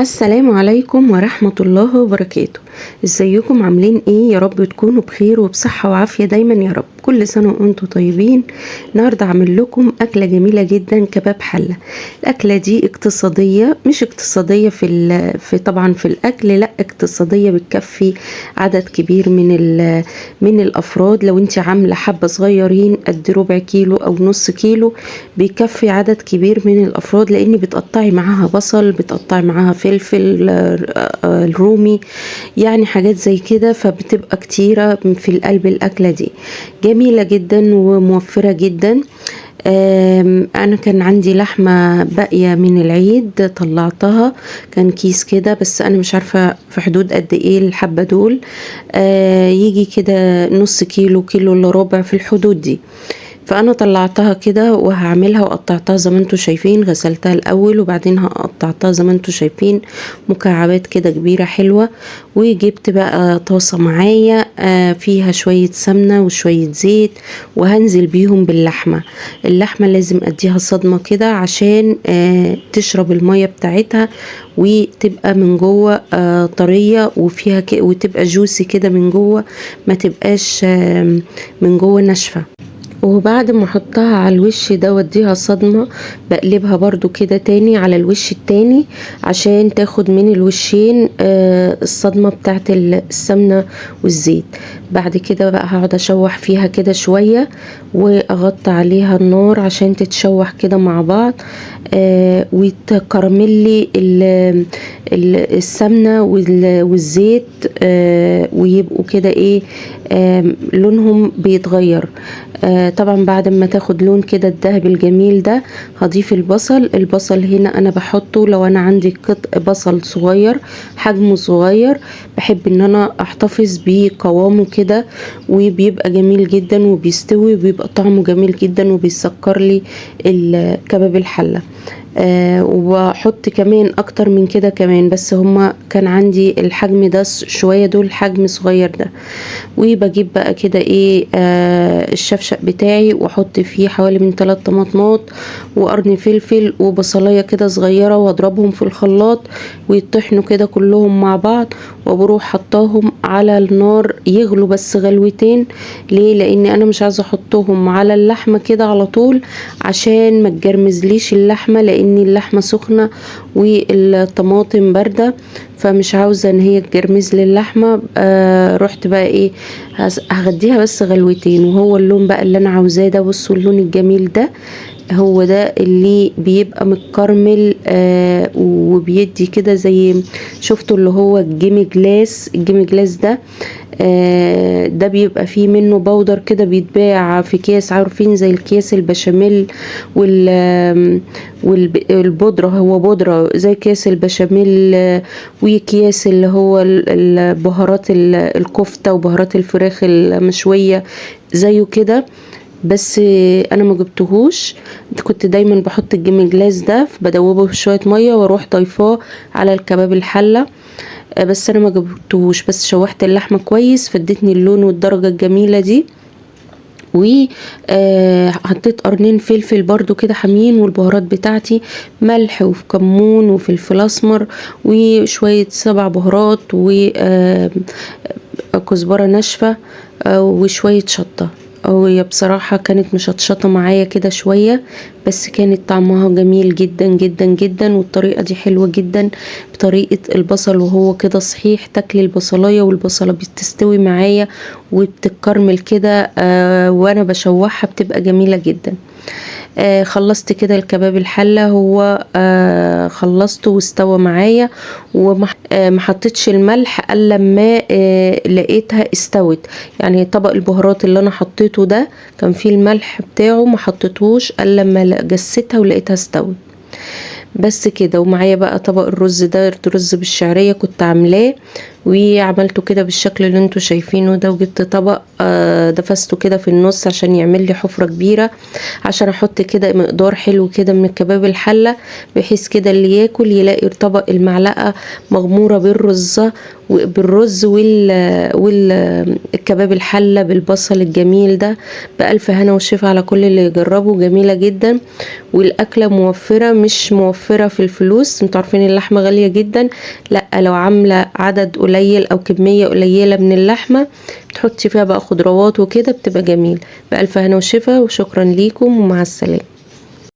السلام عليكم ورحمة الله وبركاته. ازيكم عاملين ايه؟ يا رب تكونوا بخير وبصحة وعافية دايما يا رب. كل سنة وانتم طيبين. النهاردة عامل لكم اكلة جميلة جدا، كباب حلة. الاكلة دي اقتصادية، مش اقتصادية في طبعا في الاكل، لا اقتصادية بتكفي عدد كبير من الافراد. لو انت عاملة حبة صغيرين قد ربع كيلو او نص كيلو بيكفي عدد كبير من الافراد، لان بتقطعي معاها بصل، بتقطعي معاها فلفل الرومي، يعني حاجات زي كده، فبتبقى كتيرة في القلب. الأكلة دي جميلة جدا وموفرة جدا. أنا كان عندي لحمة باقية من العيد طلعتها، كان كيس كده، بس أنا مش عارفة في حدود قد إيه الحبة دول، يجي كده نص كيلو، كيلو إلا ربع، في الحدود دي. فأنا طلعتها كده وهعملها، وقطعتها زي ما انتوا شايفين، غسلتها الأول وبعدين قطعتها زي ما انتوا شايفين مكعبات كده كبيرة حلوة. وجبت بقى طاسة معايا فيها شوية سمنة وشوية زيت، وهنزل بيهم باللحمة. اللحمة لازم أديها صدمة كده عشان تشرب المية بتاعتها وتبقى من جوه طرية وفيها وتبقى جوسي كده من جوه، ما تبقاش من جوه ناشفة. وبعد ما احطها على الوش ده واديها صدمة، بقلبها برضو كده تاني على الوش التاني عشان تاخد من الوشين الصدمة بتاعت السمنة والزيت. بعد كده بقى هقعد اشوح فيها كده شوية واغطي عليها النار عشان تتشوح كده مع بعض، وتكرملي السمنة والزيت، ويبقوا كده ايه، لونهم بيتغير. طبعا بعد ما تاخد لون كده الذهبي الجميل ده هضيف البصل. البصل هنا انا بحطه لو انا عندي قطع بصل صغير حجمه صغير، بحب ان انا احتفظ بقوامه كده، وبيبقى جميل جدا وبيستوي وبيبقى طعمه جميل جدا وبيسكر لي الكباب الحلة. وبحط كمان اكتر من كده كمان، بس هما كان عندي الحجم ده شوية، دول حجم صغير ده. وبجيب بقى كده ايه، الشفشق بتاعي واحط فيه حوالي من 3 طماطمات وقرن فلفل وبصلايه كده صغيرة، واضربهم في الخلاط ويطحنوا كده كلهم مع بعض، وبروح حطاهم على النار يغلوا بس غلوتين. ليه؟ لان انا مش عايزه احطهم على اللحمة كده على طول عشان ما تجرمزليش اللحمة، لان اللحمة سخنة والطماطم باردة، فمش عاوزه ان هي تجرمز لي اللحمة. رحت بقى ايه، هغديها بس غلوتين، وهو اللون بقى اللي انا عاوزاه ده. بصوا اللون الجميل ده، هو ده اللي بيبقى متكرمل، وبيدي كده زي شفتوا اللي هو ال demi-glace. ال demi-glace ده، ده بيبقى فيه منه powder كده بيتباع في اكياس، عارفين زي الكياس البشاميل والبودرة، هو بودرة زي كياس البشاميل، وكياس اللي هو البهارات الكفتة وبهارات الفراخ المشوية زيه كده، بس انا ما جبتهوش. كنت دايما بحط ال demi-glace ده، بدوبه في شوية مية واروح ضيفاه على الكباب الحلة، بس انا ما جبتهوش. بس شوحت اللحمة كويس فادتني اللون والدرجة الجميلة دي، و حطيت قرنين فلفل برضو كده حاميين، والبهارات بتاعتي ملح وكمون وفلفل اسمر وشوية 7 بهارات و كزبرة ناشفة، وشوية شطة. وهي بصراحة كانت مشطشطة معايا كده شوية، بس كانت طعمها جميل جدا جدا جدا. والطريقة دي حلوة جدا، بطريقة البصل وهو كده صحيح، تاكلي البصلاية والبصلة بتستوي معايا وبتتكرمل كده، وانا بشوحها بتبقى جميلة جدا. خلصت كده الكباب الحلة، هو خلصته واستوى معايا، وما حطيتش الملح الا لما لقيتها استوت. يعني طبق البهارات اللي انا حطيته ده كان فيه الملح بتاعه، ما حطيتهوش الا لما جستها ولقيتها استوت بس كده. ومعايا بقى طبق الرز ده، رز بالشعرية كنت عاملاه، وعملته كده بالشكل اللي انتوا شايفينه ده. وجبت طبق دفسته كده في النص عشان يعمل لي حفرة كبيرة، عشان احط كده مقدار حلو كده من الكباب الحلة، بحيث كده اللي ياكل يلاقي طبق المعلقة مغمورة بالرز والكباب الحلة بالبصل الجميل ده. بألف هنا وشفا على كل اللي يجربه، جميلة جدا. والأكلة موفرة، مش موفرة في الفلوس، انتوا عارفين اللحمة غالية جدا، لا لو عاملة عدد قليل أو كمية قليلة من اللحمة تحطي فيها بقى خضروات وكده بتبقى جميل. بألف هنا وشفا، وشكرا ليكم ومع السلامة.